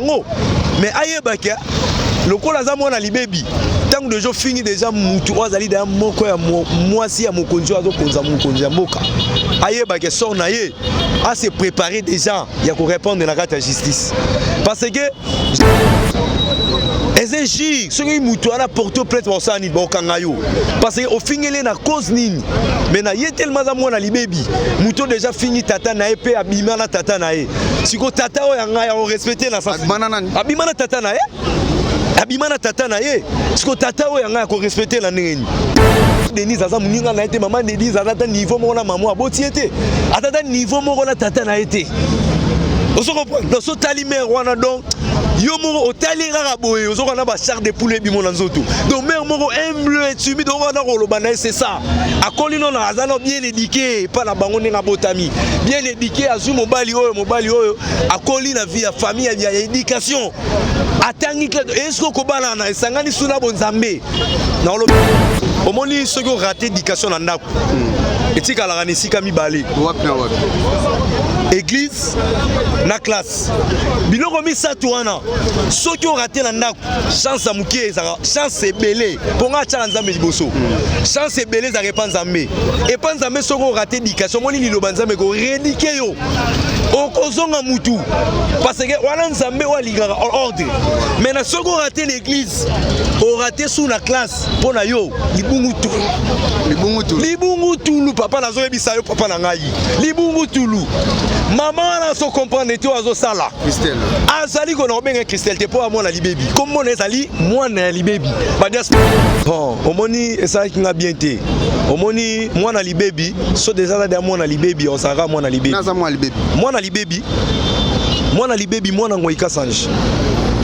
Yango mais ayeba ke lokola aza mwana libebi, ntango deja ofingi deja mutu oyo azali deja moko ya mwasi ya mokonzi oyo azokonza mokonzi ya mboka, ayeba ke sort na ye ase préparer déjà ya korépondre na kati ya justice, parce que eza injure. Soki mutu wana porte plainte, bakosala nini? Bakokanga yo, parce que ofingeli ye na cause nini? Mais na ye tellement aza mwana libebi, moto déjà fingi tata na ye mpe abima na tata na ye. Siko tata oyo ya ngai akorespecte na sens. Abima na nani? Abima na tata na ye, abima na tata na ye. Siko tata oyo ya ngai akorespecte na ndenge nini? Denise aza moninga na ye te. Mama Denise aza ata niveau moko na mama aboti ye te, aza ata niveau moko na tata na ye te. Ozo comprendre? Donc so tali mare wana, donc yo moko otali kaka boye, ozoka na bachair de poule ebimo na nzoto. Donc mare moko humble et timide, wana koloba na ye, c'est ça. Akoli nono, aza no bien éduqué epa na bango, ndenge abotami bien éduqué, azwi mobali oyo, mobali oyo akoli na vie ya famille ya éducation, atangi. Est-ce okobala na esangani suna bonzambe na olobi? Omoni, soki oraté éducation na ndako, etikalaka na esika mibale. Wapi na wapi? Église na classe. Biloko misato wana, soki oraté na ndako, chance ya moke ezalaka, chance ebele mpo nga atiaka Nzambe liboso, chance ebele ezalaka epa Nzambe, epa Nzambe. Soki oraté éducation, omoni liloba Nzambe korééduquer yo, okozonga mutu, parce que wana Nzambe oyo alingaka ordre. Mais na soki oraté l'église, oraté su na classe, mpo na yo libungu tulu. Libungu tulu. Libungu tulu, papa. Nazoyebisa yo, papa na ngai, libungu tulu. Mama wana azo comprendre te oyo azosala. Christelle. Azali kona kobenga Christelle te mpo amona libebi, komona ezali mwana ya libebi badias. Bon, omoni, esalaki nga bien te. Omoni, mwana libebi, so deja aza deya mwana libebi, ozalaka mwana libebi. Naza mwana libebi. Mwana libebi, mwana libebi, mwana Ngoi Kasanji,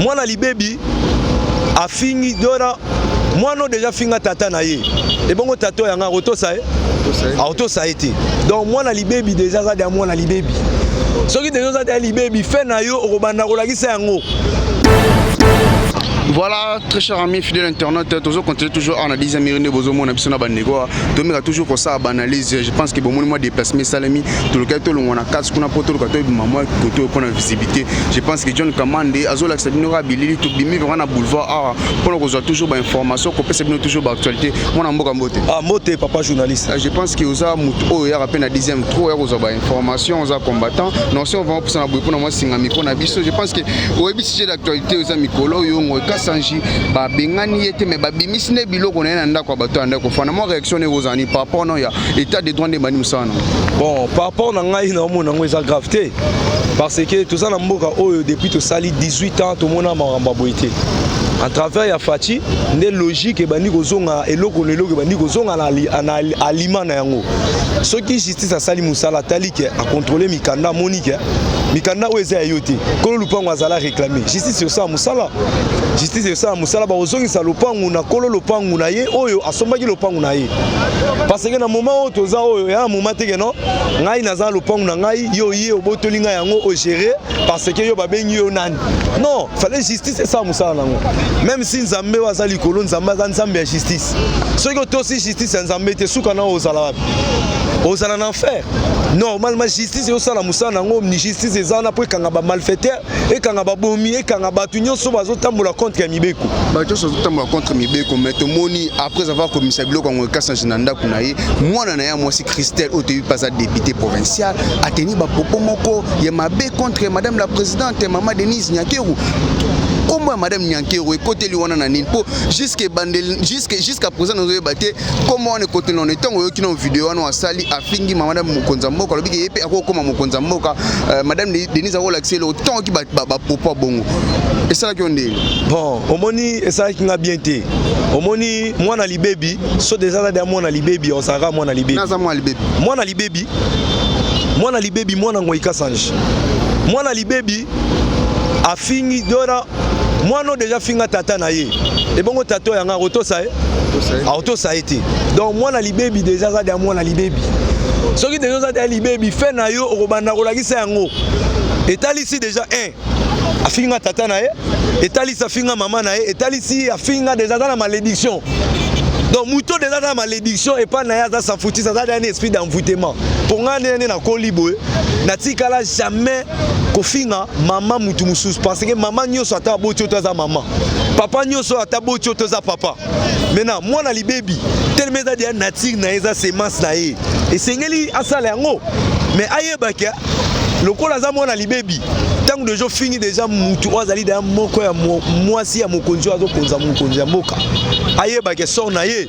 mwana libebi. Afingi dona mwana oyo deja afinga tata na ye. Ebongo tata oyo yanga akotosa ye? Akotosa ye te. Donc mwana libebi deja aza deya mwana libebi. Soki deja oza deya libebi, fe na yo okobanda kolakisa yango. Voilà, très cher ami fidèle internaute, toujours continuer toujours en 10e nde bozomona biso na bandeko, tomeka toujours kosala baanalyse. Je pense que bomoni mwa déplacement esalemi, tolukai tolongwa na kati kuna mpo toluka toyebima mwa koto mpona visibilité. Je pense que John Kamande azolakisa bino kaka bilili. Tobimi vraiment na boulevard awa mpona kozwa toujours bainformation, kopesa bino toujours baactualité. Mwana mboka, mbote. Ah, mbote, papa journaliste. Je pense que oza motu oyo oyaka mpe na 10e trop, oya kozwa bainformation, oza combattant. Non, si on va mpusana boye mpona mwa singa micro na biso, je pense que oyebi sujet d'actualité oza mikolo oyo. Ngoi Kasanji, babengani ye te, mais babimisi nde biloko na ye na ndako ya bato ya ndako. Fana mwa réaction ndenge ozala ni par rapport no ya état de droit nde ebandi mosala na? Bon, par rapport na ngai, naomona yango eza grave te, parce que toza na mboka oyo depuis tosali 18 ans, tomona makambo ya boye te. En travers ya Fatshi nde logique ebandi kozonga, eloko na eloko ebandi kozonga na aliment na yango. Soki justice asali mosala, atali ke acontrôle mikanda, amoni ke mikanda oyo eza ya yo te, kolo lupango azala réclame, justice osala mosala, justice esala mosala, bakozongisa lopangu na kolo lopangu na ye oyo asombaki lopangu na ye. Parce que na moment oyo toza oyo, ya na moment te ke non, ngai naza na lopangu na ngai, yo ye obotoli ngai yango, ogéré parce que yo babengi yo nani. Non, fallait justice esala mosala nango. Même si Nzambe oyo aza likolo, Nzambe aza Nzambe ya justice. Soki otosi justice ya Nzambe te, suka na ozala wapi? Ozala na enfer. Normalement justice ezosala mosala nango. Justice eza wana mpo ekanga bamalfaiteur, ekanga babomi, ekanga bato nyonso bazotambola contre ya mibeko. Bato nyonso bazotambola contre mibeko. Mais tomoni, après avoir komisa biloko yango Ekasange na ndako na ye, mwana na ye ya mwasi Christelle, oyo toyebi mpe aza député provincial, ateni bapropos moko ya mabe contre madame la présidente, mama Denise Nyakeru. Nkombo ya madame Nyakeru ekoteli wana na nini? Mpo jusque bandeli, jusqu'à présent nazoyeba te nkombo wana ekoteli wana. Ntango oyoki na video wana asali, afingi madame mokonzi ya mboka, alobi ke ye mpe akokoma mokonzi ya mboka, madame Denise akolakisa eloko. Ntango oyoki bapropos bongo, esalaki yo ndenge? Bon, omoni, esalaki nga bien te. Omoni, mwana libebi, so deja aza deya mwana libebi, ozalaka mwana libebi. Naza mwana libebi. Mwana libebi, mwana libebi, mwana Ngoi Kasanji, mwana libebi. Afingi dona mwana oyo deja afinga tata na ye. Ebongo tata oyo yanga akotosa ye? Akotosa ye te. Donc mwana libebi deja aza deya mwana libebi. Soki deja oza deya libebi, fe na yo okobanda kolakisa yango. Etalisi deja 1 afinga tata na ye, etalisi afinga mama na ye, etalisi afinga deja, aza na malédiction. Donc moto déjà na malédiction epai na ye, aza safutise, aza deja na esprit d'envoûtement. Mpo ngai nde nakoli boye, natikala jamais kofinga mama mutu mosusu, parce que mama nyonso ata aboti oyo to aza mama, papa nyonso ata aboti oyo to eza papa. Maintenant mwana libebi telema, eza deja nature na ye, eza semence na ye, esengeli asala yango. Mais ayebaki lokola aza mwana libebi, ntango deja ofingi deja mutu oyo azali deja moko ya mwasi ya mokonzi oyo azokonza mokonzi ya mboka, ayebaki sort na ye,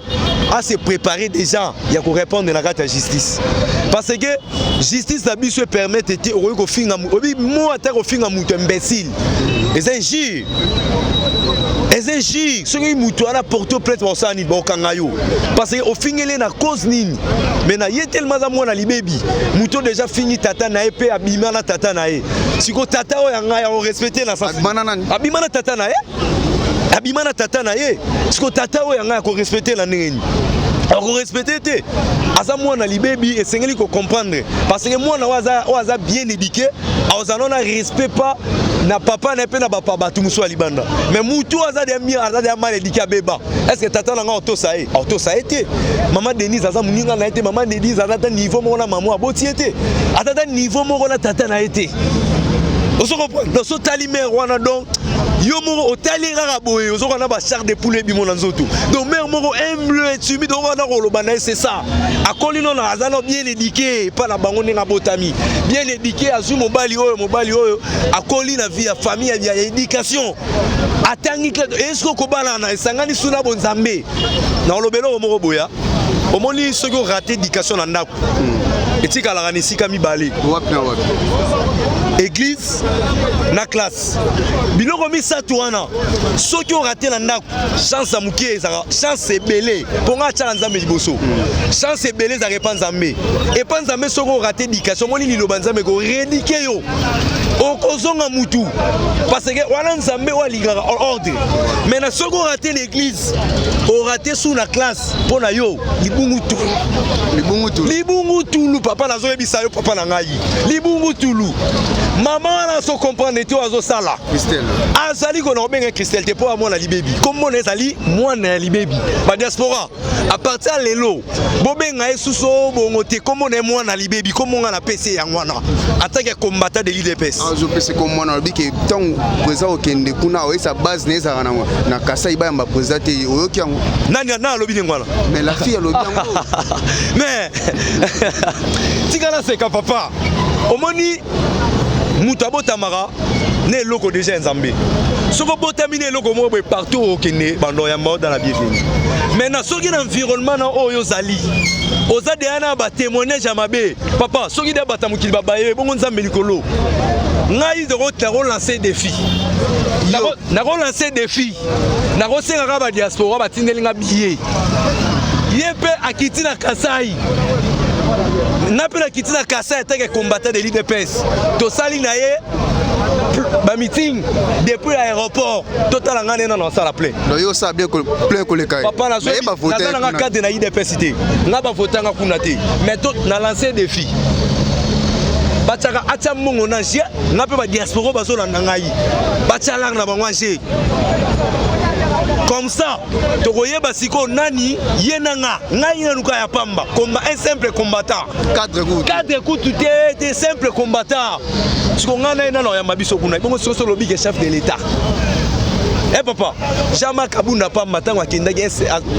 ase préparer déjà ya korépondre na kati ya justice, parce que justice na biso epermettre te okoki kofinga obi mo, ata kofinga moto imbécile eza injure, eza injure. Soki moto wana porte plainte, bakosala nini? Bakokanga yo, parce que ofingeli ye na cause nini? Mais na ye tellement aza mwana libebi, moto déjà fingi tata na ye mpe abima na tata na ye. Siko tata oyo ya ngai akorespecte na sens? Abima na nani? Abima na tata na ye, abima na tata na ye. Siko tata oyo ya ngai akorespecte na ndenge nini? Akorespecte te, aza mwana libebi. Esengeli kocomprendre, parce que mwana oyo aza bien éduqué azala na respect pa na papa na ye mpe na bapa bato mosusu ya libanda. Mais mutu oyo aza deya mire, aza deya mal éduqué, abeba, est ce que tata na ngai otosa ye? Aotosa ye te. Mama Denise aza moninga na ye te. Mama Denise aza ata niveau moko na mama aboti ye te, aza ata niveau moko na tata na ye te. Ozo comprendre? Donc so otali mare wana, donc yo moko otali kaka boye, ozoka na bachair de poule ebimo na nzoto. Donc mare moko humble, timide, okoka koloba na ye, c'est ça. Akoli nono, aza no bien éduqué epa na bango, ndenge abotami bien éduqué, azwi mobali oyo, mobali oyo akoli na vie ya famille ya éducation, atangi clair. Eske okobalana esangani suna bonzambe na oloba eloko moko boya? Omoni, soki orater éducation na ndako, etikalaka na esika mibale. Wapi na wapi? Église na classe. Biloko misato wana, soki orater na ndako, chance ya moke ezalaka, chance ebele, mpo nga atiaka Nzambe liboso, chance ebele ezalaka epa Nzambe, epa Nzambe. Soki orater éducation, omoni liloba Nzambe korééduquer yo, okozonga mutu, parce que wana Nzambe oyo alingaka ordre. Mais na soki orater l'église, orater su na classe, mpo na yo libungu tulu. Libungu tulu. Libungu tulu, papa. Nazoyebisa yo, papa na ngai, libungu tulu. Mama wana azocomprendre te oyo azosala. Christelle. Azali kona kobenga Christelle te, mpo amona libebi, komona ezali mwana ya libebi. Badiaspora, à partir ya lelo, bobenga ye susu bongo te. Komona ye mwana libebi, komonga na pesi yango wana en tant que combattant de l'UDPS. Azopesa ko mwana, alobi ke ntango président okende kuna, oyesa base na ezalaka na Kasai, bayamba président te. Oyoki yango? Nani na alobi ndenge wana? Mais la fille alobi yango. Mais tika naseka, papa. Omoni, moto abotamaka na eloko deja ya Nzambe. Soki obotami na eloko moko boye, partout okende, bando yamba oda na bienvenu. Maintenant soki na environnement na oyo ozali, oza deya na batémoignage ya mabe, papa, soki deya bato ya mokili babaye bongo, Nzambe likolo. Ngai nakolancer défi, nakolancer défi, nakosengaka badiaspora batindeli nga billet. Ye mpe akiti na Kasai, nga mpe nakiti na Kasai atake combattant de l'UDPS. Tosali na ye bameeting depuis aéroport. Totala nga nde nano asala plein. Donc yo osala bien plein koleka ye? Papa, naza nanga cadre na UDPS te, nga bavotanga kuna te. Mais na lance défi, batiaka atia mbongo na jeu. Nga mpe badiaspora bazolanda ngai, batia langue na bango en jeu. Comme ça tokoyeba sikoyo nani ye na nga. Ngai naluka ya pamba komba, un simple combattant. Cadre kutu. Cadre kutu te te, simple combattant. Siko ngai na ye nano oyamba biso kuna bongo. Sikoso olobi ke chef de l'État e papa Jean-Marc Abunda pamba, ntango akendaki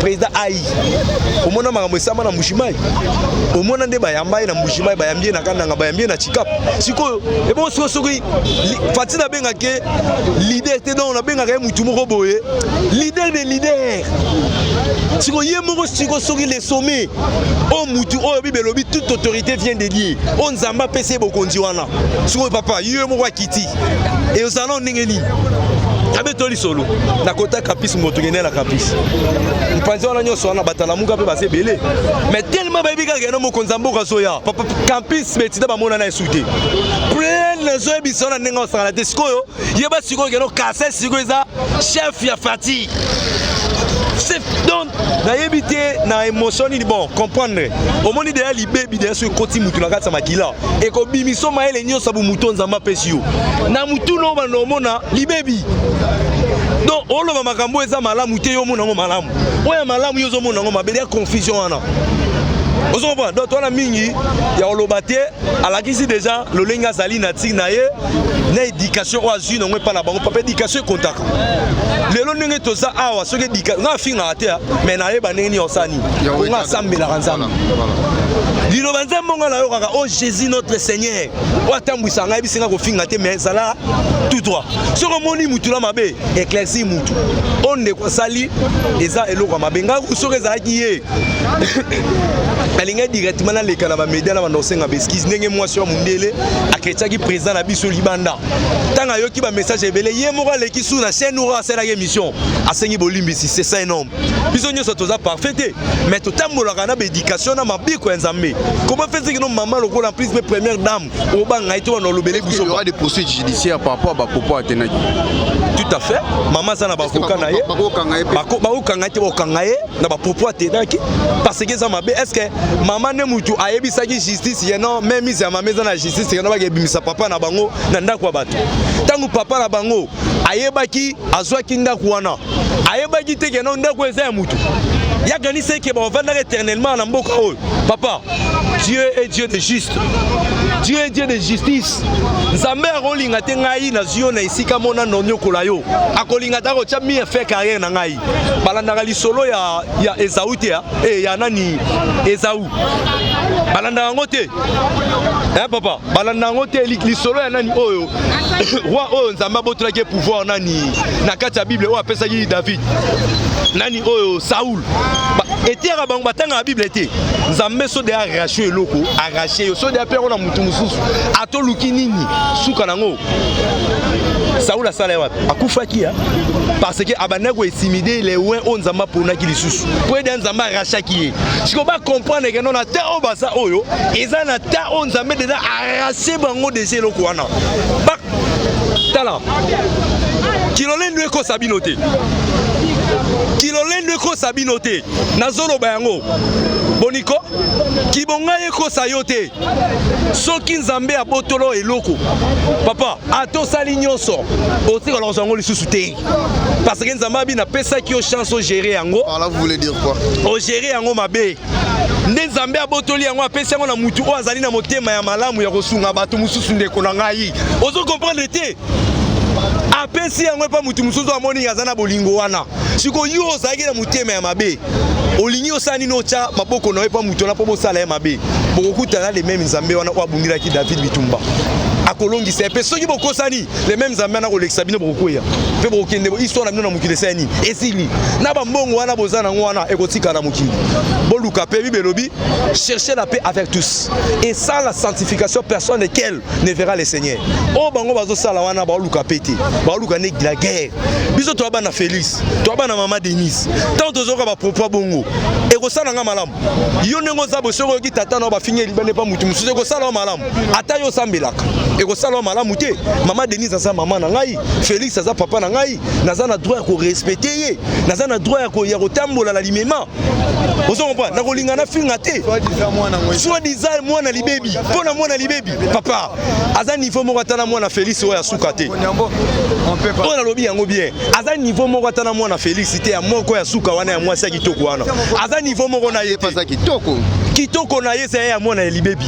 président ai, omona makambo esama na Mbushimai, omona nde bayamba ye na Mbushimai, bayambi ye na Kananga, bayambi ye na Chikapa. Sikoyo ebongo sikoyo soki Fati, nabengaki leader te, donc nabengaka ye mutu moko boye, leader de leader. Sikoyo ye moko sikoyo, soki le sommet oyo, mutu oyo Bible elobi toute autorité vient de Dieu, oyo Nzambe apesi ye bokonzi wana, sikoyo papa ye moko akiti, ezala ndenge nini? Abeto lisolo na kota campus, moto kende na campus, mpanzi wana nyonso wana batalamuka mpe baza ebele. Mais tellement bayebi kaka eno mokonzi ya mboka azoya, papa, campus betida bamonana esu te, plein. Nazoyebisa wana ndenge osangana te. Sikoyo yeba, sikoyo keno kase, sikoyo eza chef ya Fati. Donc nayebi te na émotion nini. Bon, comprendre, omoni deya libebi deya so ekoti mutu na kati ya makila, ekobimiso mayele nyonso ya bomutu Nzambe apesi yo na mutu no banda omona libebi. Donc oloba makambo eza malamu te, yo omona yango malamu, oyo ya malamu yo ozomona yango mabe, ya confusion wana, ozocomprendre. Donc towana mingi ya koloba te. Alakisi déjà lolenge azali na tire na ye na éducation oyo azwi nango epa na bango. Papa, éducation ekontaka. Lelo ndenge toza awa, soki nga afingaka te, mais nayeba ndenge nini osala nini, onga asambelaka Nzambe, liloba Nzambe onga nayokaka o Jésus notre Seigneur oyo atambwisaka ngai, yebisinga kofinga te, mais ezala tout droit. Soki omoni mutu na mabe, éclaircir mutu. Oyo ndeko asali eza eloko ya mabe. Ngai soki ezalaki ye, nalingai directement naleka na bamédia na banda kosenga baexcuse, ndenge mwasi wa mondele akretiaki président na biso libanda. Ntango ayoki bamessage ebele, ye moko aleki su na chaîne oyo asalaki émission, asengi bolimbisi. C'est ça un homme. Biso nyonso toza parfait te, mais totambolaka na baéducation na mabiko ya Nzambe. Comment fait no mama lokola, en plus mpe première dame, obanga ye te wana olobele biso? Il y aura des poursuites judiciaires par rapport à bapropos atenaki? Tout à fait. Mama aza na baavocat na ye. Bakokanga ye te, bakokanga ye na bapropos atenaki parce que eza mabe. Est ce que mama nde mutu ayebisaki justice ye? Non, même mise ya mama eza na justice ye no, bakebimisa papa na bango na ndako ya bato. Ntango papa na bango ayebaki, azwaki ndako wana, ayebaki te ke no ndako eza ya mutu. Yakanisa eke bavandaka éternellement na mboka oyo. Papa, Dieu est Dieu de juste, Dieu est Dieu de justice. Nzambe akolinga te ngai nazwi yo na esika mona nonyokola yo, akolinga te akotya mi faire carrière na ngai. Balandaka lisolo ya Ezau te, ya nani, Ezau, balandaka yango te, papa, balanda yango te. Lisolo ya nani oyo, roi oyo Nzambe abotolaki pouvoir, nani na kati ya Bible oyo apesaki David, nani oyo, Saul. Eteyaka bango, batangaka Bible te. Nzambe so de arrache eloko, arrache yo, so de ape yango na motu mosusu, atoluki nini, suka nango Saul asala ye wapi? Akufaki ya parce que abandaki kointimider le roi oyo Nzambe aponaki lisusu mpo ede Nzambe arachaki ye. Sikoyo bacomprendre ke no, na ta oyo baza, oyo eza na ta oyo Nzambe déjà arrache bango déjà eloko wana. Tala, kilolendo ekosa bino te, kilolendo ekosa bino te. Nazoloba yango boniko, kibongai ekosa yo te. Soki Nzambe abotolo eloko, papa, ata osali nyonso, otikala kozwa yango lisusu te, parce que Nzambe abi napesaki yo chance ogérer yango. Par là, vous voulez dire quoi? Ogérer yango mabe nde Nzambe abotoli yango, apesi yango na mutu oyo azali na motema ya malamu ya kosunga bato mosusu. Ndeko na ngai, ozo comprendre te. Apesi yango epa mutu mosusu amoni aza na bolingo wana. Sikoyo yo ozalaki na motema ya mabe, olingi osala nini? Otya maboko na yo epa mutu wana mpo bosala ye mabe. Bokokutana le même Nzambe wana oyo abundelaki David bitumba, akolongisa ye. Mpe soki bokosani, le même Nzambe wana akolekisa bino, bokokweya mpe bokokende. Histoire na bino na mokili esali nini? Esili na bambongo wana boza nango wana, ekotika na mokili. Boluka mpe, Bible elobi: cherchez la paix avec tous et sans la sanctification, personne lequel ne verra le Seigneur. Oyo bango bazosala wana, baoluka mpe te, baoluka nde la guerre. Biso toya bana Félix, toya bana mama Denise. Ntango tozoka bapropos bongo, ekosala nga malamu? Yo ndenge oza boye, soki oyoki tata na yo bafingi libanda epa mutu mosusu, ekosala yo malamu? Ata yo osambelaka, ekosala yo malamu te. Mama Denise aza mama na ngai, Félix aza papa na ngai. Naza na droit ya korespecter ye, naza na droit ya kotambola na limema. Ozo comprendre? Nakolinga nafinga te soi-disant mwana libebi. Mpo na mwana libebi, papa, aza niveau moko ata na mwana Félix oyo asuka te. Oyo nalobi yango bien, aza niveau moko ata na mwana Félix te, ya moko ya suka wana, ya mwasi ya kitoko wana, aza niveau moko na ye te. Kitoko. Kitoko na ye ezali ya mwana ya libebi.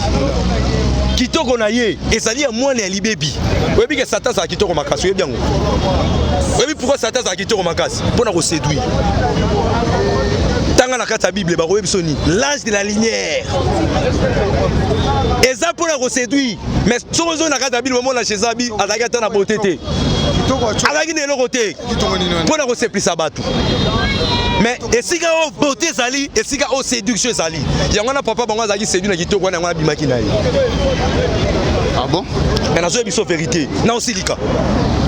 Kitoko na ye ezali ya mwana ya libebi. Oyebi ke Satan azala kitoko makasi? Oyebi yango? Oyebi pourquoi Satan azala kitoko makasi? Mpo na koséduire. Tanga na kati ya Bible, bakoyebi biso nini? L'ange de la lumière eza mpo na koséduire. Mais soki ozoi na kati ya Bible, omona Jésus abi azalaki ata na beauté te, azalaki na eloko te mpo na koseplisa bato. Mais esika oyo beauté ezali, esika oyo séduction ezali, yango wana papa bango azalaki séduit na kitoko wana, yango wana abimaki na ye. Ah bon? Mais nazoyebi biso vérité, naosilika.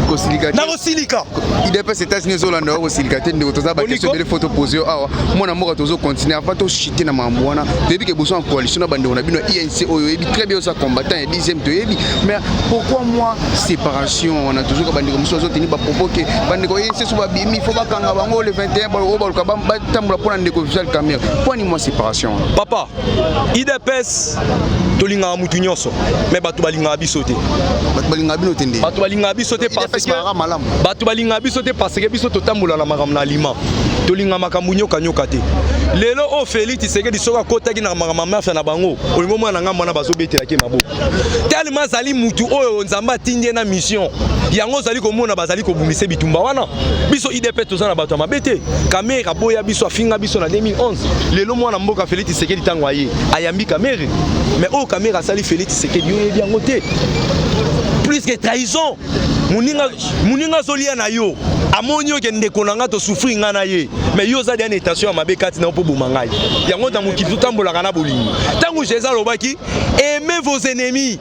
Kosilika te. Nakosilika. UDPS États-Unis ezolanda yo. Kosilika te, ndeko, toza baquestion ebele faut topose yo awa. Mwana mboka, tozocontinue. Avant tochite na makambo wana, toyebi ke boso en coalition na bandeko na bino ya UNC oyo oyebi très bien, oza combattant ya 10e, toyebi. Mais pourquoi mwa séparation wana? Tozoka bandeko mosusu bazoteni bapropos ke bandeko UNC so babimi, faut bakanga bango le 21, oyo baluka batambola mpona ndeko Vital Kamerhe. Mpo ani mwa séparation wana? Papa, UDPS Tolingaka mutu nyonso, mais bato balingaka biso te. Bato balingaka bino te nde? Bato balingaka biso te parce que bato balingaka biso te parce que biso totambola na makambo na lima, tolinga makambo nyokanyoka te. Lelo oyo Félix Tshisekedi soki akotaki na makambo mafia na bango, olingo mwana ngambo wana bazobetelaki maboko tellement azali mutu oyo Nzambe atindi ye na mission. Yango ozali komona bazali kobundisa bitumba wana. Biso UDPS toza na bato ya mabe te. Kamerhe aboya biso, afinga biso na 2011. Lelo mwana mboka Félix Tshisekedi, ntango aye, ayambi Kamerhe, mais oyo Kamerhe asali Félix Tshisekedi, yo oyebi yango te, plus que trahison. Moninga, moninga azolia na yo, amoni yo ke ndeko na nga, tosouffrir nga na ye, mais yo oza deya na intention ya mabe kati na yo mpo boma ngai. Yango na mokili totambolaka na bolingo. Ntango Jésus alobaki: "Aimez vos ennemis",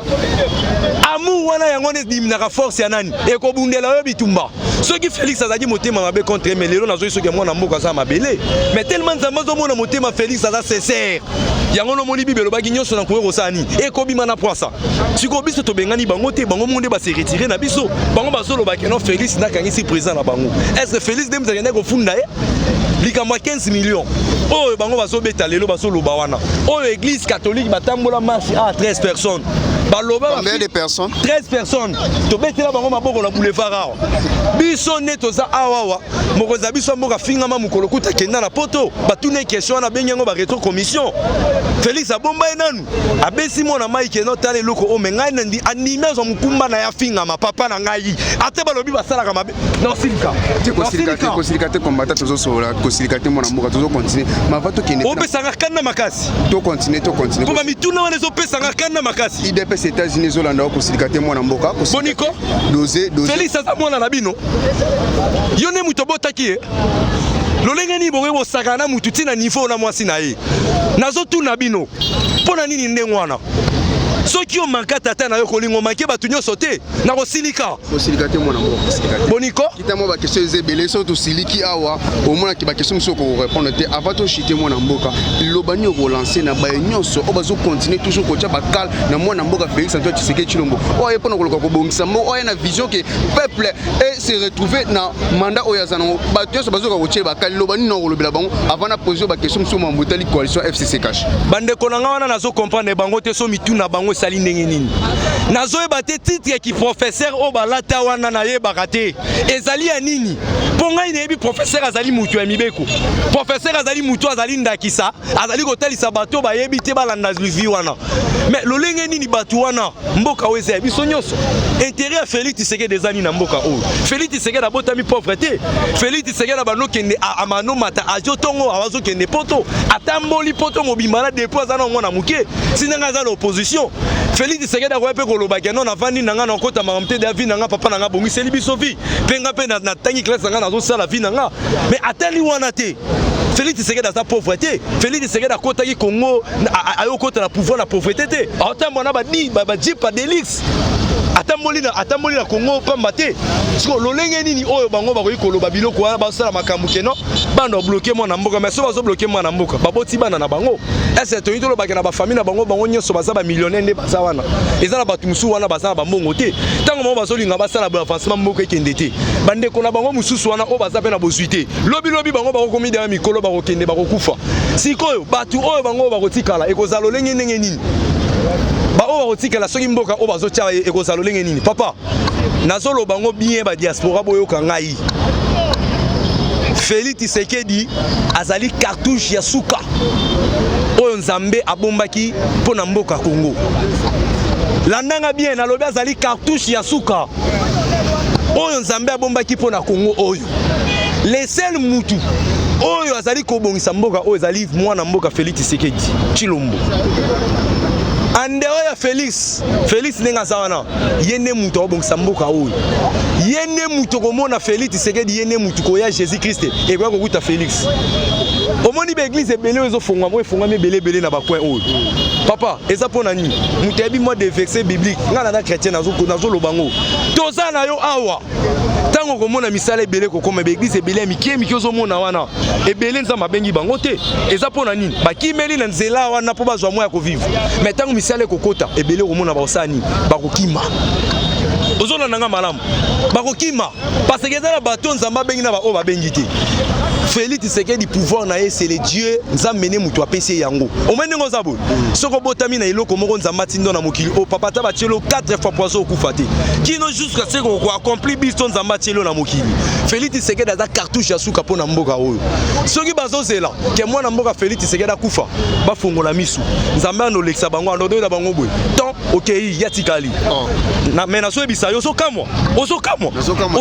amour wana yango nde ediminaka force ya nani ekobundela yo bitumba. Soki Félix azalaki motema mabe contre ye, mais lelo nazoi soki mwana mboka aza mabele, mais tellement Nzambe azomona motema Félix aza sincère, yango nomoni Bible elobaki nyonso na koki kosala nini, ekobima na poisa. Sikoyo biso tobengani bango te, bango moko nde base retirer na biso. Bango bazoloba ke non, Félix nakangisi président na bango. Est ce que Félix nde moto akendaki kofunda ye likambo ya 15 millions oyo bango bazobeta lelo, bazoloba wana, oyo Église catholique batambola marche a 13 personnes, baloba? Combien de personnes? 13 personnes. Tobetela bango maboko na boulevard awa. Biso nde toza awa awa. Mokonzi ya biso ya mboka afingama mokolo kuta akenda na Poto, batuna question wana, abengi yango baretro commission. Félix abomba ye nanu, abesi mwana mai kende otala eloko oyo. Me ngai nandi andimi azwa mokumba na ye, afingama papa na ngai. Ate balobi basalaka mabe, naosilika. Kosilika te, kosilika te, combattant. Tozosolola, kosilika te, mwana mboka. Tozocontinue mava, tokende. Opesanga kanda makasi. Tocontinue, tocontinue. Mpo bamituna wana ezopesanga kanda makasi. UDPS États-Unis ezolanda. Kosilika te, mwana mboka. Boniko? Dose, dose. Félix aza mwana na bino, yo nde moto obotaki ye. Lolenge nini bokoki kosakana na mutu ntina niveau na mwasi na ye? Nazotuna bino, mpo na nini ndenge wana? Soki omanka tata na yo, kolinga omanke bato nyonso te. Nakosilika. Kosilika te, mwana mboka, kosilika te. Boniko? Kita mwa baquestion eza ebele. Soki tosiliki awa, omonaki baquestion mosusu okorépondre te. Avant toshite, mwana mboka, liloba nini okolance na baye nyonso oyo bazocontinue toujours kotia bakale na mwana mboka Félix Antoine Tshisekedi Tshilombo, oyo aye mpona koluka kobongisa mboka, oyo aye na vision ke peuple e se retrouver na mandat oyo aza nango? Bato nyonso bazoka kotia bakale, liloba nini okolobela bango avant na pose baquestion mosusu mambo etali coalition FCC CACH? Bandeko na nga wana, nazocomprendre bango te. So mituna bango esali ndenge nini, nazoyeba te. Titre ki professeur oyo balata wana, nayebaka te ezali ya nini. Mpo ngai nayebi professeur azali mutu ya mibeko, professeur azali mutu azali ndakisa, azali kotalisa bato bayebi te balanda vie wana. Mais lolenge nini bato wana? Mboka oyo eza ya biso nyonso. Intérêt ya Félix Tshisekedi eza nini na mboka oyo? Félix Tshisekedi abotami pauvre te. Félix Tshisekedi abanokende amanomata azio ntongo, azokende Poto, atamboli Poto mobimba na depuis aza na mwana moke. Ntina aza na opposition, Félix Tshisekedi akoya mpe koloba ke non, navandi na nga, nakota makambo te, deya vie na nga, papa na nga abongiseli biso vie, mpe nga mpe natangi classe na nga, nazosala vie na nga. Mais atali wana te. Félix Tshisekedi aza pauvre te. Félix Tshisekedi akotaki Congo, ayokota na pouvoir na pauvreté te. Aotambola na bajeep ya deluxe, atamboli na Congo pamba te. Siko lolenge nini oyo bango bakoki koloba biloko wana, basala makambo ke non, bana babloquer mwana mboka? Mais so bazobloquer mwana mboka, baboti bana na bango ese toyi tolobake na bafamille na bango, bango nyonso baza bamillionnaire nde baza wana? Eza na bato mosusu wana baza na bambongo te. Ntango bango bazolinga basala avancement, mboka ekende te. Bandeko na bango mosusu wana oyo baza mpe na bozwi te, lobilobi bango bakokomi deya mikolo, bakokende, bakokufa. Sikoyo bato oyo bango bakotikala, ekozala lolenge ndenge nini? Baoyo bakotikala soki mboka oyo bazotia ekozala lolenge nini? Papa, nazoloba ngo bien, badiaspora boyoka ngai. Félix Tshisekedi azali cartouche ya suka oyo Nzambe abombaki mpo na mboka Congo. Landanga bien, nalobi azali cartouche ya suka oyo Nzambe abombaki mpo na Congo oyo. Le seul mutu oyo azali kobongisa mboka oyo ezali mwana mboka Félix Tshisekedi Tshilombo. Andeo ya Félix, Félix ndenge aza wana, ye nde mutu akobongisa mboka oyo. Ye nde mutu okomona Félix Tshisekedi, ye nde mutu koya Jésus Christ ekoya kokuta Félix. Omoni baéglise ebele oyo ezofongwama, oyo efongwami ebele ebele na bacoin oyo, papa, eza mpo na nini? Moto ayebi mwa de verset biblique, ngai naza chrétien, nazoloba ngo. Toza na yo awa. Ntango okomona misala ebele kokoma, baéglise ebele ya mike mike ozomona wana ebele, Nzambe abengi bango te. Eza mpo na nini? Bakimeli na nzela wana mpo bazwa mwa ya kovivre. Mais ntango misala ekokota ebele, okomona bakosala nini? Bakokima. Ozolanda nga malamu? Bakokima parce que eza na bato Nzambe abengi na baoyo babengi te. Félix Tshisekedi, pouvoir na ye, c'est le Dieu. Nzambe nde moto apesi ye yango. Omoi ndenge oza boye, soki obotami na eloko moko, Nzambe atindo na mokili oyo, papa, ata batielo 4 fois poison, okufa te kino jusqu'à ce koaccomplir biso. Nzambe atielo na mokili. Félix Tshisekedi aza cartouche ya suka mpo na mboka oyo. Soki bazozela ke mwana mboka Félix Tshisekedi akufa, bafongola misu. Nzambe anolekisa bango, anodoyela bango boye ton okei ya tikali. Oh. Mais nazoyebisa yo, ozokamwa, ozokamwa,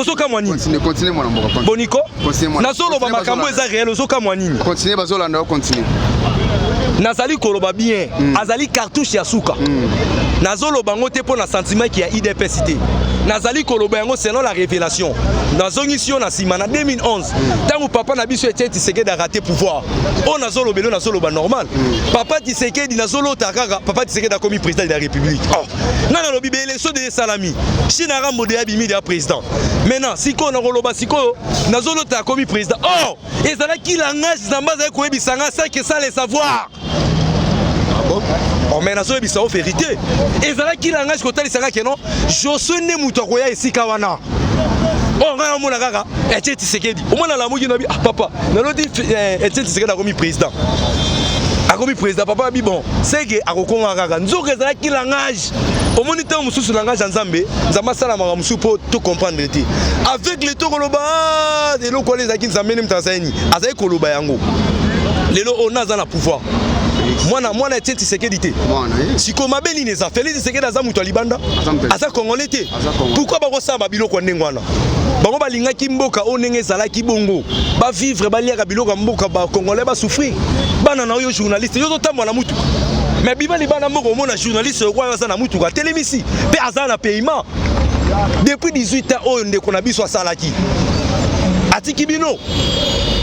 ozokamwa nini? Continue, continue, mwana mboka, continue. Boniko. Continue, mwana. Nazoloba Continue, makambo bazolanda. eza réel. Ozokamwa nini? Continue, bazolanda yo, continue. Nazali koloba bien. Azali cartouche ya suka. Nazoloba yango te mpo na sentiment ki ya UDPS te. Nazali koloba yango selon la révélation. Nazongisi yo na nsima na 2011, ntango papa na biso Etienne Tshisekedi araté pouvoir. Oyo nazolobela oyo, nazoloba normal. Papa Tshisekedi, nazolota kaka papa Tshisekedi akomi président de la République. Oh, ngai nalobi baélection de esalami, Chine Rambo de abimi de ya président. Maintenant sikoyo nakoloba, sikoyo nazolota akomi président. Or ezalaki langage Nzambe azali koyebisa nga sans que ça le savoir. Ah bon? Oh, mais nazoyebisa yo vérité. Ezalaki langage kotalisaka ke non, Josue nde moto akoya esika wana. Oyo ngai namona kaka Etienne Tshisekedi. Omona lamuki nabi: "Ah papa, naloti Etienne Tshisekedi akomi président, akomi président." Papa abi: "Bon, seke akokonga kaka." Nzoka ezalaki langage. Omoni, ntango mosusu langage ya Nzambe, Nzambe asalamaka mosusu mpo tocomprendre te. Avec le to koloba: "Ah, eloko wana ezalaki Nzambe nde moto azali nini, azali koloba yango." Lelo oyo aza na pouvoir, mwana, mwana Etienne Tshisekedi te? Mwana, eh. Sikoyo mabe nini eza? Félix Tshisekedi aza moto ya libanda? Aza moto ya- Aza Congolais te? Aza Congolais. Pourquoi bakosala babiloko ya ndenge wana? Bango balingaki mboka oyo ndenge ezalaki bongo, bavivre, baliaka biloko ya mboka, bacongolais basouffrir. Bana na oyo, journaliste, yo ozotambola na mutuka, mais bima libanda mboka, omona journaliste oyo aza na mutuka, atelemisi mpe aza na paiement depuis 18 ans. Oyo ndeko na biso asalaki, atiki bino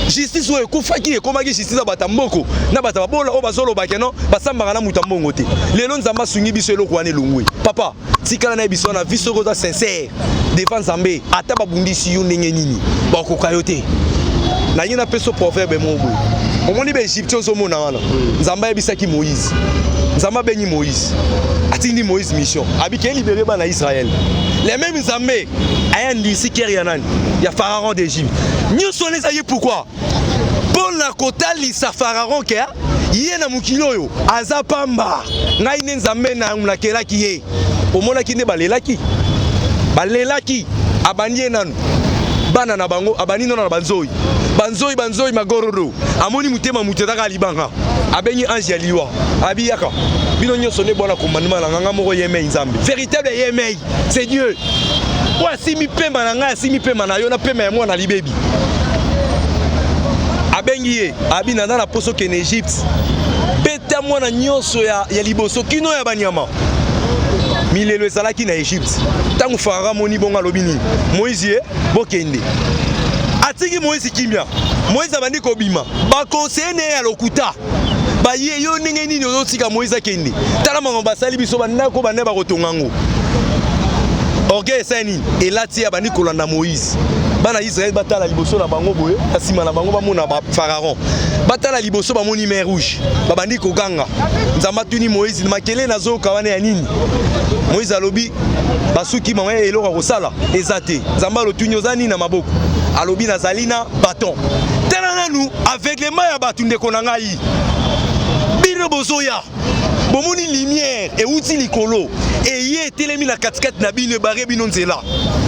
justice oyo ekufaki, ekomaki justice ya bato ya mboko na bato ya babola oyo bazolobake no basambaka na moto ya mbongo te. Lelo Nzambe asungi biso, eloko wana elongwe. Papa, tikala na ye biso na vie. Soki oza sincère devant Nzambe, ata babundisi yo ndenge nini, bakoka yo te. Nalingi napesa proverbe moko boye. Omoni baégyptien ozomona wana, Nzambe ayebisaki Moïse, Nzambe abengi Moïse, atindi Moïse mission, abiki elibérer bana Israël. Le même Nzambe ayandisi cœur ya nani? Ya pharaon d'Égypte. Nyonso wana ezalaki pourquoi? Mpo na kotalisa pharaon ke ye na mokili oyo aza pamba, ngai nde Nzambe nakelaki ye. Omonaki nde balelaki, balelaki. Abandi ye nanu bana na bango, abandi nano na banzoi, banzoi, banzoi magorodo. Amoni motema moto ezaka libanga, abengi ange ya liwa, abi: "Yaka bino nyonso nde bwana commandement na nganga moko yemei Nzambe véritable yemei, c'est Dieu oyo asimbi pema na ngai, asimbi pema na yo na pema ya mwana libebi." Abengi ye, abi: "Naza na poso okende Egypte, beta mwana nyonso ya liboso kino ya banyama." Milelo ezalaki na Egypte. Ntango Farao amoni bongo, alobi nini? Moïse ye bokende. Atiki Moïse kimia. Moïse abandi kobima, baconseiller na ye ya lokuta baye: "Yo ndenge nini ozotika Moïse akende? Tala makambo basali biso, bandako bande bakotonga yango." Orgueil esali nini? Elati ye, abandi kolanda Moïse. Bana Israele batala liboso na bango boye, na nsima na bango bamona bapharaon. Batala liboso, bamoni mer Rouge, babandi koganga. Nzambe atuni Moïse: "Makele nazoyoka wana ya nini?" Moïse alobi: "Basuki mama, eloko ya kosala eza te." Nzambe alotuni: "Oza nini na maboko?" Alobi: "Nazali na bâton." Tala nanu aveuglement ya bato. Ndeko na ngai, bino bozoya, bomoni lumière euti likolo, eye etelemi na katikati na bino, ebarrer bino nzela.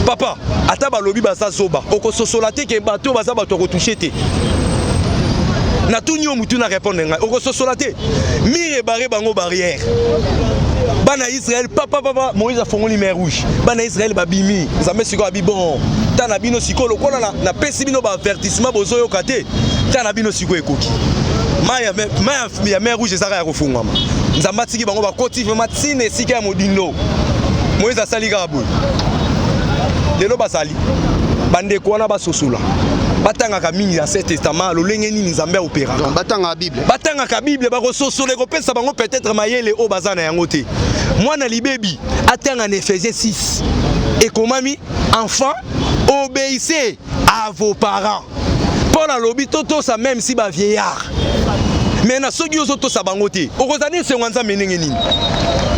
Papa, ata balobi baza zoba, okososola te ke bato oyo baza bato ya kotoucher te. Natuni yo mutu na répondre ngai, okososola te. Mur ebarrer bango, barrière. Bana Israel, papa, papa Moïse afongoli mer Rouge, bana Israel babimi. Nzambe sikoyo abi: "Bon, ta na bino sikoyo, lokola napesi bino baavertissement, bozoyoka te, ta na bino sikoyo ekoki." Mai ya mer Rouge ezaka ya kofungwama. Nzambe atiki bango, bakoti vraiment ntina esika ya modindo. Moïse asali kaka boye. Lelo bazali bandeko wana basosola, batangaka mingi Ancien Testament, lolenge nini Nzambe aopéraka. Batangaka Bible. Batangaka Bible, bakososola, ekopesa bango peut-être mayele oyo baza na yango te. Mwana libebi atanga na Ephésiens 6, ekomami: "Enfant, obéissez à vos parents." Mpo nalobi totosa même si bavieillard. Mais na soki ozotosa bango te, okozala na esengo ya Nzambe ndenge nini?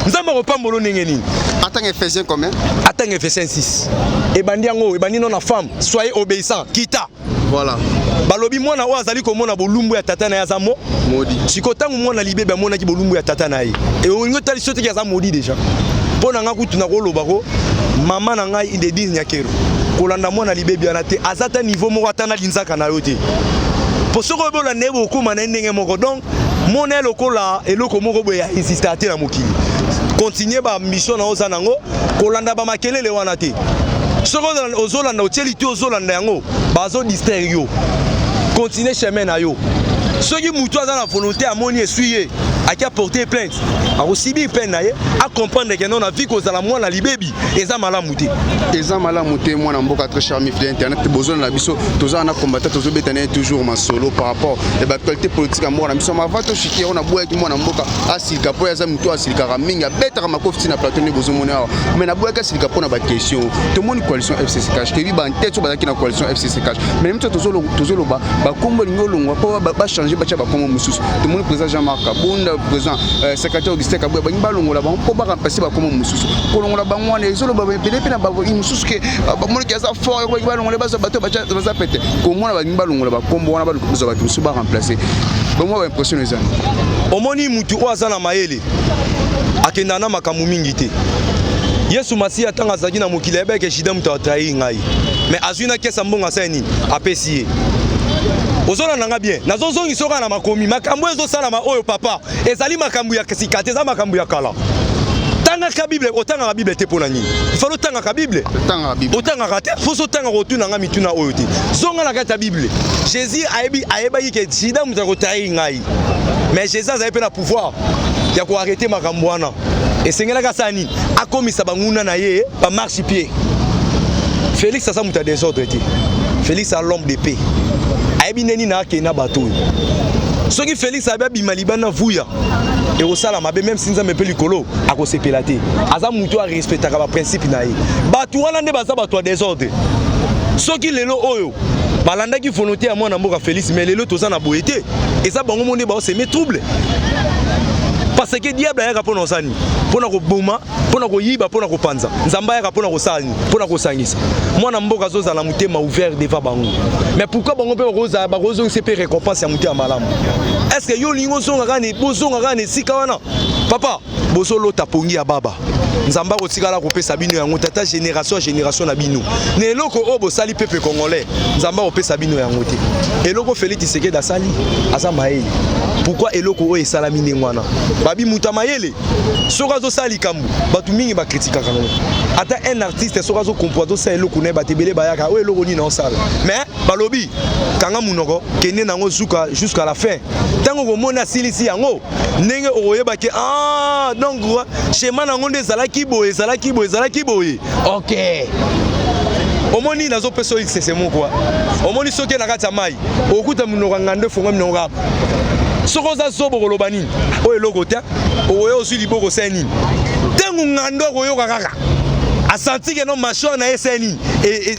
Nzambe akopambola ndenge nini? Atanga Ephésiens combien? Atanga Ephésiens 6. Ebandi yango, ebandi no na: "Femme, soyez obéissant." Kita. Voilà. Balobi mwana oyo azali komona bolumbu ya tata na ye aza mo maudit. Sikoyo ntango mwana libebi amonaki bolumbu ya tata na ye, eolingi otalisi yo teki aza maudit déjà. Mpo na ngai kutu nakoloba ko mama na ngai Denise Nyakero, kolanda mwana libebi wana te, aza ta niveau moko ata na linzaka na yo te, po soki oyebi olanda ye, bokóma na ye ndenge moko. Donc mona ye lokola eloko moko boye ya exister te na mokili. Continue baambition na yo, oza nango, kolanda bamakelele wana te. Soki ozolanda, otieli te, ozolanda yango, bazodistraire yo. Continue chemin na yo. Soki motu aza na volonté, amoni esui ye, aki aporter plainte, akosubir peine na ye, acomprendre ke non, na vie kozala mwana libebi eza malamu te. Eza malamu te. Mwana mboka, très cher ami fidèle internet, bozona na biso, toza na combattant, tozobeta na ye toujours masolo par rapport ya baactualité politique ya mboka na biso. Mava toshiki yango, naboyaki mwana mboka asilika mpo aza motu asilikaka mingi, abetaka makofi ntina plateau nde bozomona awa, mais naboyaki asilika mpo na baquestion. Tomoni coalition FCC CACH, toyebi bantete oyo bazalaki na coalition FCC CACH, mais mito tozoloba bakombo elingi olongwa mpo bachange, batya bakombo mosusu. Tomoni président Jean-Marc Kabunda, président secrétaire Augustin Kabuya, balingi balongola bango mpo baremplace bakombo mosusu. Kolongola bango wana ezoloba ebele mpe na mosusu ke bamoniki aza fort, balingi balongola, bazwa bato baza pete komona, balingi balongola bakombo wana, bazwa bato mosusu baremplace bango. Baimpression ezani? Omoni, mutu oyo aza na mayele akendaka na makambo mingi te. Yesu Masiya, ntango azalaki na mokili, ayebaki Juda moto atrahir ngai, mais azwi na kesa mbongo, asali nini? Apesi ye. Ozolanda nga bien? Nazozongisa kaka na makomi. Makambo ezosalama oyo, papa, ezali makambo ya sika te, eza makambo ya kala. Tangaka Bible. Otangaka Bible te, mpo na nini? Ifale otangaka Bible. Otangaka Bible. Otangaka te. Foso otangaka, otuna nga mituna oyo te. Zonga na kati ya Bible. Jésus ayebi, ayebaki ke Juda moto akotrahir ngai, mais Jésus azali mpe na pouvoir ya koarrêter makambo wana. Esengelaki asala nini? Akomisa banguna na ye bamarchepied. Félix aza moto ya désordre te. Félix a l'homme de paix, ayebi nde nini akende na bato oyo. Soki Félix abi abima libanda, vuya ekosala mabe, même si Nzambe mpe likolo akosepela te. Aza motu arespectaka baprincipe na ye. Bato wana nde baza bato ya désordre. Soki lelo oyo balandaki volonté ya mwana mboka Félix, mais lelo toza na boye te. Eza bango mo nde baosemer trouble, parce que diable ayaka mpo na kosala nini? Mpo na koboma, mpo na koyiba, mpo na kopanza. Nzambe ayaka mpo na kosala nini? Mpo na kosangisa. Mwana mboka azozala motema ouvert devant bango, mais pourquoi bango mpe bakozala bakozongisa mpe récompense ya motema malamu? Est ce que yo olingi ozonga kaka, bozonga kaka na esika wana? Papa, bozolota pongi ya baba. Nzambe akotikala kopesa bino yango tata génération ya génération na bino na eloko oyo bosali peuple congolais. Nzambe akopesa bino yango te. Eloko Félix Tshisekedi asali, aza mayele. Pourquoi eloko oyo esalami ndenge wana? Babi moto ya mayele, soki azosala likambo, bato mingi bakritikaka yango. Ata un artiste, soki azokompo, azosala eloko na ye, bato ebele bayaka: oyo eloko nini aosala? Mais balobi kanga monoko, kende nango zuka jusqu'à la fin. Ntango komoni asilisi yango, ndenge okoyeba ke ah, donc schéma nango nde ezalaki boye, ezalaki boye, ezalaki boye. Ok, omoni, nazopesa oyo lisese moko. Omoni, soki na kati ya mai okokuta monoko ya ngando efongwa minoko kaka. Soki oza zobo, koloba nini? Oyo eloko te. Okoya, ozwi liboko, osali nini? Ntango ngando akoyoka kaka, asanti ke no mâchoire na ye esali nini?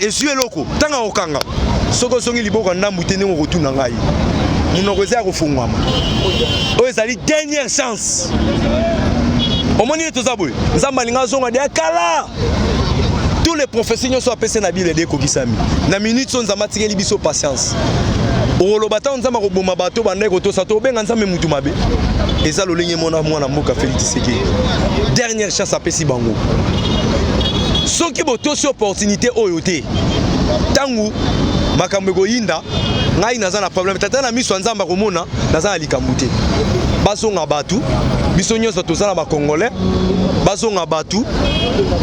Ezwi eloko. Ntango akokanga, soki ozongi liboko ya ndambu te, ndenge okotuna ngai, monoko eza ya kofungwama. Oyo ezali dernière chance. Omoni nde toza boye, Nzambe alinga azonga deya kala. Tous les prophéties nyonso apesi na Bible de ekokisami na minute. So Nzambe atikeli biso patience, okoloba ntango Nzambe akoboma bato bandaki kotosa to obenga Nzambe mutu mabe. Eza lolenge mona mwana mboka Félix Tshisekedi, dernière chance apesi bango. Soki botosi opportunité oyo te, ntango makambo ekoyinda, ngai naza na problème. Tata na miso ya Nzambe akomona naza na likambo te. Bazonga bato, biso nyonso toza na bacongolais. Bazonga bato,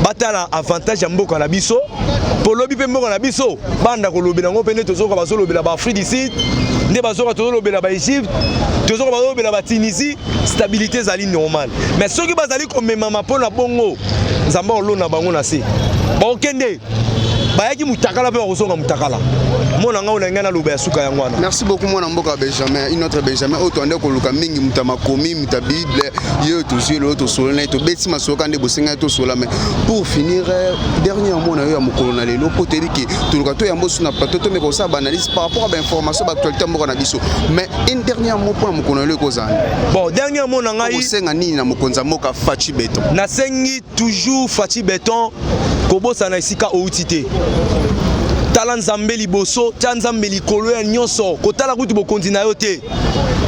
batala avantage ya mboka na biso, mpo lobi mpe mboka na biso banda kolobela yango mpe nde tozoka bazolobela baAfrique du Sud, nde bazoka tozolobela baEgypte, tozoka bazolobela baTunisie. Stabilité ezali normale, mais soki bazali komemama mpo na bongo, Nzambe akolona bango na se. Bakokende, bayaki mutakala mpe bakozonga mutakala. Mona ngai, na ngai naloba ya suka yango wana. Merci beaucoup, mwana mboka Benjamin, une autre Benjamin oyo toande koluka mingi, moto ya makomi, moto ya Bible. Ye oyo tozwi lelo, tosolola na ye, tobeti masolo nde bosengaki tosola. Mais pour finir, dernier mot na yo ya mokolo na lelo, mpo toyebi ke toluka toyamba osu na plateau, tomeka kosala baanalyse par rapport à bainformation, baactualité ya mboka na biso, mais une dernière mot mpona mokolo na lelo ekozala? Bon, dernier mot na ngai, kosenga nini na mokonzi ya mboka Fatshi Béton? Nasengi toujours Fatshi Béton, kobosana esika outi te. Tala Nzambe liboso, tia Nzambe likolo ya nyonso, kotala kutu bokonzi na yo te.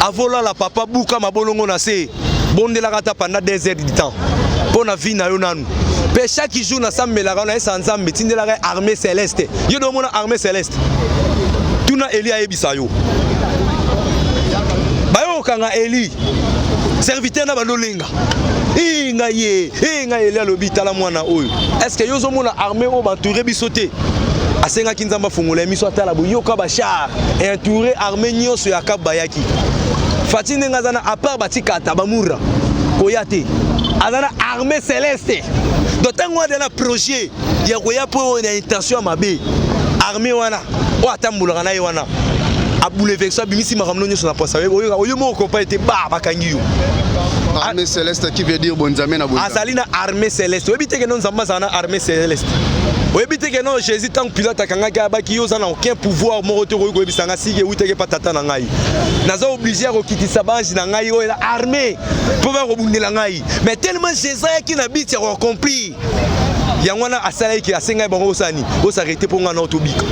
Avolala papa, buka mabolongo na se, bondelaka ata pendant 2 heures du temps mpo na vie na yo nanu. Mpe chaque jour nasambelaka, nayesa Nzambe, tindelaka armée céleste. Yo nde omona armée céleste, tuna Eli ayebisa yo. Bayokanga Eli serviteur na balolenga ngai ye ngai. Eli alobi: tala mwana oyo, est ce que yo ozomona armée oyo baentoure biso te? Asengaki Nzambe afongola ye miso, atala boyoka bachar entouré armée nyonso ya Akab. Bayaki Fatshi ndenge aza na, à part batikata bamura koya te, aza na armée céleste. Donc ntango wana na projet ya koya mpo na intention ya mabe, armée wana oyo atambolaka na ye wana abouleverse, abimisi makambo nyonso na posa. Oyo moko kompa ete ba bakangi yo. Armée céleste qui veut dire bonzambe na bonzambe. Azali na armée céleste. Oyebi te ke no Nzambe azala na armée céleste? Oyebi te ke no Jésus, ntango Pilate akangaki, abaki: yo oza na aucun pouvoir moko te okoki koyebisa nga siki ewutaki epa tata na ngai, naza obligé ya kokitisa baange na ngai oyo eza armée mpo baya kobundela ngai. Mais tellement Jésus ayaki na but ya koaccomplir yango wana, asalaki, asengai bango: osala nini? Osarrêter mpo ngai na tobika.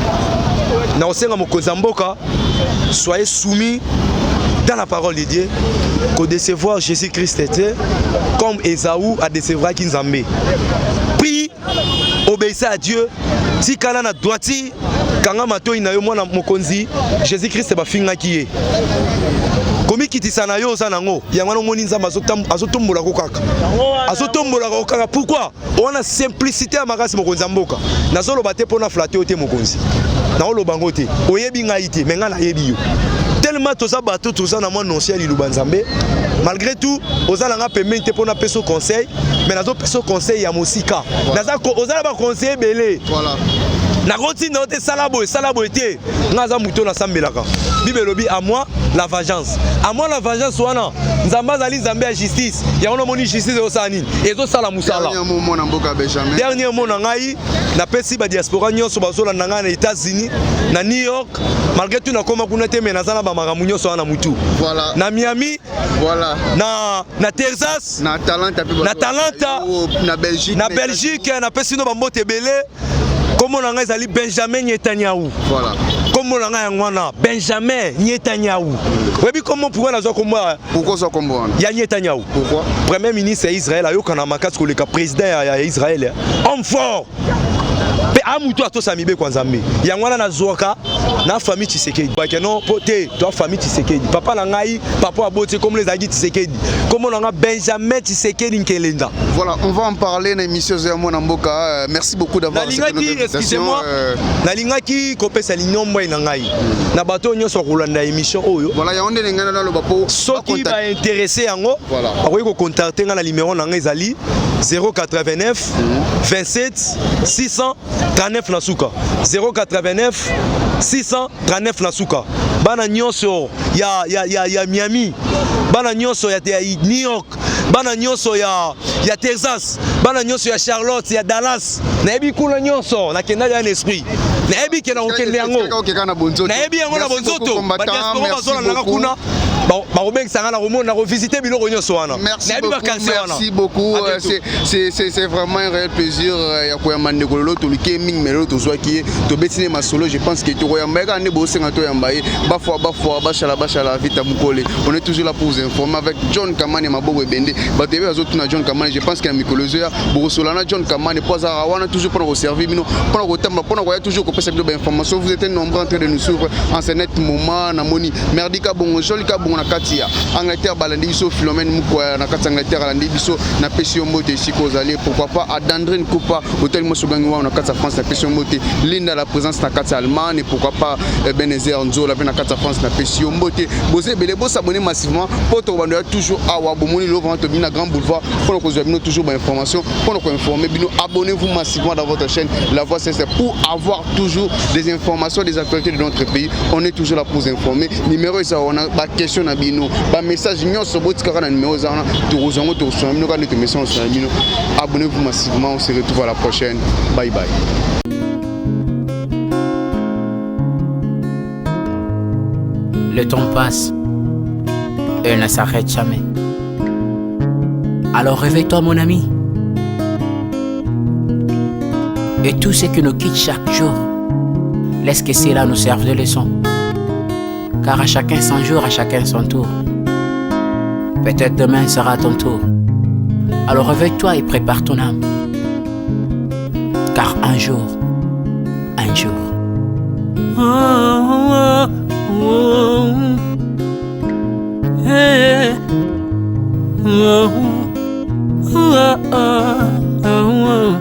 Na kosenga mokonzi ya mboka, soyez soumis dans la parole de Dieu, kodécevoir Jésus-Christ te comme Esaü adécevraki Nzambe. Puis obéissez à Dieu, tikala na droiture, kanga matoi na yo. Mwana mokonzi, Jésus-Christ bafingaki ye. Komikitisa na yo oza nango, yango wana omoni Nzambe azotombolako kaka, azotombolaka kaka. Pourquoi? Wana simplicité ya makasi. Mokonzi ya mboka, nazoloba te mpona flatter yo te. Mokonzi, naoloba yango te, oyebi ngai te, me ngai nayebi yo. Tellement toza bato, toza na mwa notion ya liloba Nzambe. Malgré tout oza na nga pembeni te mpona apesa conseil, mais nazopesa conseil ya mosika. Oza na baconseil ebele. Nakotinda yo te, sala boye, sala boye te. Nga aza moto nasambelaka. Bible elobi: à moi la vengeance, à moi la vengeance. Wana Nzambe azali Nzambe ya justice. Yango namoni justice ezosala nini? Ezosala mosala. Dernier mot na ngai, napesi badiaspora nyonso bazolanda ngai na États-Unis, na New York. Malgré tout nakóma kuna te, me naza na bamakambo nyonso wana mutu na Miami, na Texas, na Atlanta, na Atlanta, na Belgique. Na Belgique, napesi no bambote ebele. Kombo na ngai ezali Benjamin Netanyahu. Kombo na ngai yango wana, Benjamin Netanyahu. Oyebi kombo pourquoi nazwa kombo? Pourquoi ozwa kombo wana? Ya Netanyahu. Pourquoi? Premier ministre ya Israël, ayokana makasi koleka président ya Israël, homme fort mpe amutu atosa mibeko ya Nzambe. Yango wana nazwaka na famille Tshisekedi bakeno mpo te toa famille Tshisekedi. Papa na ngai, papa aboti, kombo ezalaki Tshisekedi. Kombo na nga Benjamin Tshisekedi Nkelenda. Voilà, on va en parler na émission ya mwana mboka. Merci beaucoup d'avoir Nalingaki, excusez-moi, nalingaki kopesa linombwai na ngai na bato oyo nyonso bakolanda émission oyo. Voilà, yango nde ngai naloba po soki baintéressé yango, bakoki kocontacter ngai na numéro na ngai, ezali 089 27 639 na suka, 089 639 na suka. Bana nyonso ya Miami, bana nyonso ya New York, bana nyonso ya Texas, bana nyonso ya Charlotte, ya Dallas, nayebi kuna nyonso nakendaki ya na esprit, nayebi ke na kokende yango, nayebi yango na bonzoto. Badiaspora bazolandaka kuna, bakobengisa nga na komona, na kovisite biloko nyonso wana. Nayebi baquartier wana. Merci beaucoup, c'est vraiment un réel plaisir ya koyamba ndeko lelo. Toluki ye mingi, mais lelo tozwaki ye, tobeti ne masolo. Je pense que tokoyamba ye kaka nde bosenga toyamba ye. Bafwa bafwa, bashala bashala, vita mokole. On est toujours là pour vous informer avec John Kamane Maboko Ebende. Bato ebe bazotuna John Kamane. Je pense que na mikolo ezoya bokosola na John Kamane, mpo azalaka wana toujours mpona koservir bino, mpona kotamba, mpona koya toujours kopesa bino bainformation. Vous êtes nombreux en train de nous suivre en ce net moment. Namoni Merdi Kabongo, Joli Kabongo na kati ya Angleterre, balandi biso. Philomène Mukwaya na kati ya Angleterre alandi biso, napesi yo mbote esika ozali. Pourquoi pas Adandrine Kupa, hôtel Mosogangi wana na kati ya France, napesi yo mbote. Linda la présence na kati ya Allemagne, pourquoi pas Benezer Nzola mpe na kati ya France, napesi yo mbote. Boza ebele, bosabonner massivement mpo tokobando ya toujours awa. Bomoni lelo vraiment tobimi na Grand Boulevard mpona kozwa bino toujours bainformation, mpona koinformer bino. Abonnez-vous massivement dans votre chaîne La Voix Cesse pour avoir toujours des informations, des actualités de notre pays. On est toujours là pour vous informer. Numéro eza wana, baquestion na bino, bamessage nyonso botikaka na numéro eza wana, tokozwa yango, tokosona bino kaka nde tomesana osona bino. Abonnez-vous massivement, on se retrouve à la prochaine. Bye bye. Le temps passe et ne s'arrête jamais. Alors réveille-toi, mon ami. Et tout ce qui nous quitte chaque jour Laisse que cela nous serve de leçon. Car à chacun son jour, à chacun son tour. Peut-être demain sera ton tour. Alors réveille-toi et prépare ton âme. Car un jour, un jour. Oh, oh, oh. Eh. Oh, oh, oh, oh.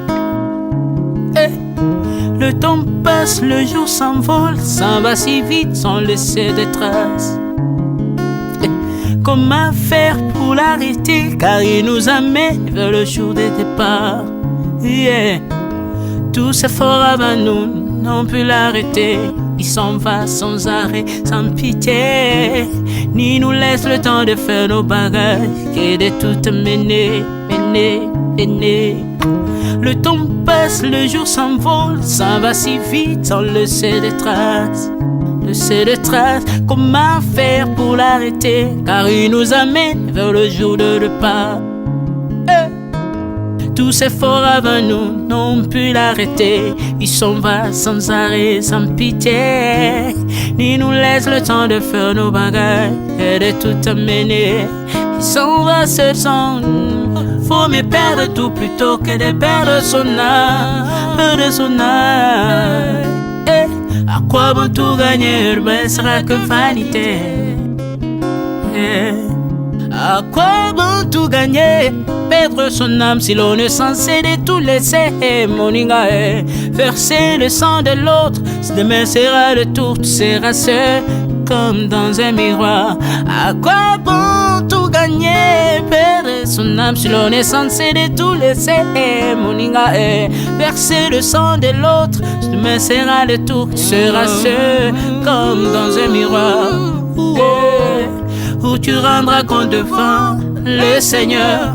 Eh. Le temps passe, le jour s'envole, s'en va si vite sans laisser de traces. Eh. Comment faire pour l'arrêter? Car il nous amène vers le jour des départs. Yeah. Tous ces forts avant nous n'ont pu l'arrêter. Il s'en va sans arrêt, sans pitié. Ni nous laisse le temps de faire nos bagages et de tout mener, mener, mener. Le temps passe, le jour s'envole, s'en va si vite sans laisser de traces. Laisser de traces, comment faire pour l'arrêter? Car il nous amène vers le jour de départ. Tous ces forts avant nous n'ont pu l'arrêter. Il s'en va sans arrêt, sans pitié. Ni nous laisse le temps de faire nos bagages et de tout amener. Il s'en va seul sans. Faut mieux perdre tout plutôt que de perdre son âme, perdre son âme. Eh, à quoi bon tout gagner, ne sera que vanité. Eh, à quoi bon tout gagner, perdre son âme si l'on est censé de tout laisser? Moninga, eh, verser le sang de l'autre, demain sera le tour, tu seras seul comme dans un miroir. À quoi bon tout gagner, perdre son âme si l'on est censé de tout laisser? Moninga, eh, verser le sang de l'autre, demain sera le tour, tu seras seul comme dans un miroir. Eh, où tu rendras compte devant le Seigneur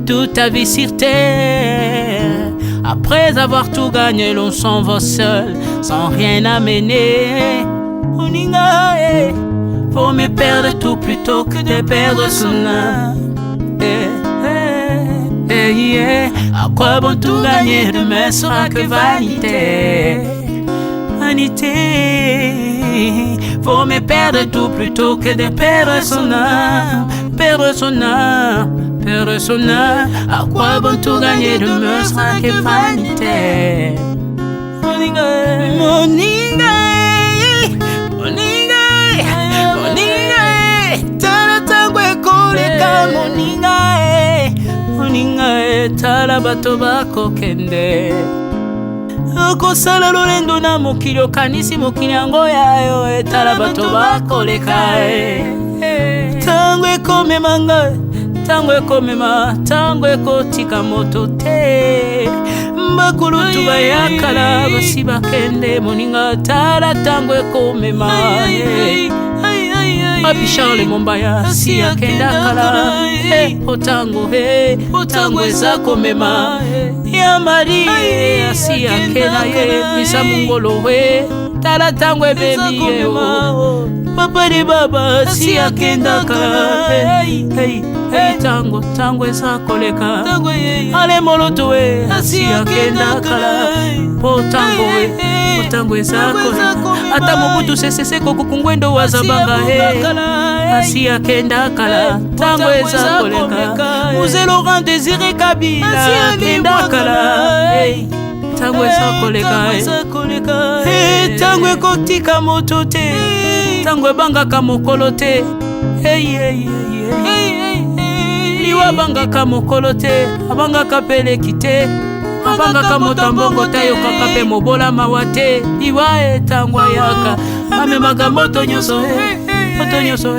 toute ta vie sur terre. Après avoir tout gagné, l'on s'en va seul, sans rien amener. Moninga, eh, faut mieux perdre tout plutôt que de perdre son âme. Eh, eh, eh, yeah. À quoi bon tout gagner, demain sera que vanité. Vanité. Faut mieux perdre tout plutôt que de perdre son âme, perdre son âme, perdre son âme. À quoi bon tout gagner, demain sera que vanité. Moninga, moninga, moninga, moninga, tala tango ekoleka, moninga, moninga, tala bato bakokende. Okosala lolendo na mokili, okanisi mokili yango ya yo, etala bato bakoleka. Ntango ekomema ngai, ntango ekomema, ntango ekotika moto te. Bakulutu bayakala basi bakende, moninga, tala ntango ekomema. Papi Charles Mombaya si akenda kala, po ntango, ntango eza komema. Ya Marie asi akenda ye, misa mongolo we, tala ntango ebemi ye. Papa de baba si akenda kala, ntango, ntango eza koleka. Ale moloto we asi akenda kala, po ntango we, po ntango eza koleka. Ata Mobutu Sese Seko Kuku Ngwendo wazabanga he asi akenda kala, ntango eza koleka. Mzee Laurent Désiré Kabila akenda kala, ntango eza koleka. Ntango ekotika moto te, ntango ebangaka mokolo te. Liwa abangaka mokolo te, abangaka peleki te, abangaka moto ya mbongo te, ayokaka mpe mobola mawa te. Liwa etango ayaka amemaka moto nyonso, moto nyonso.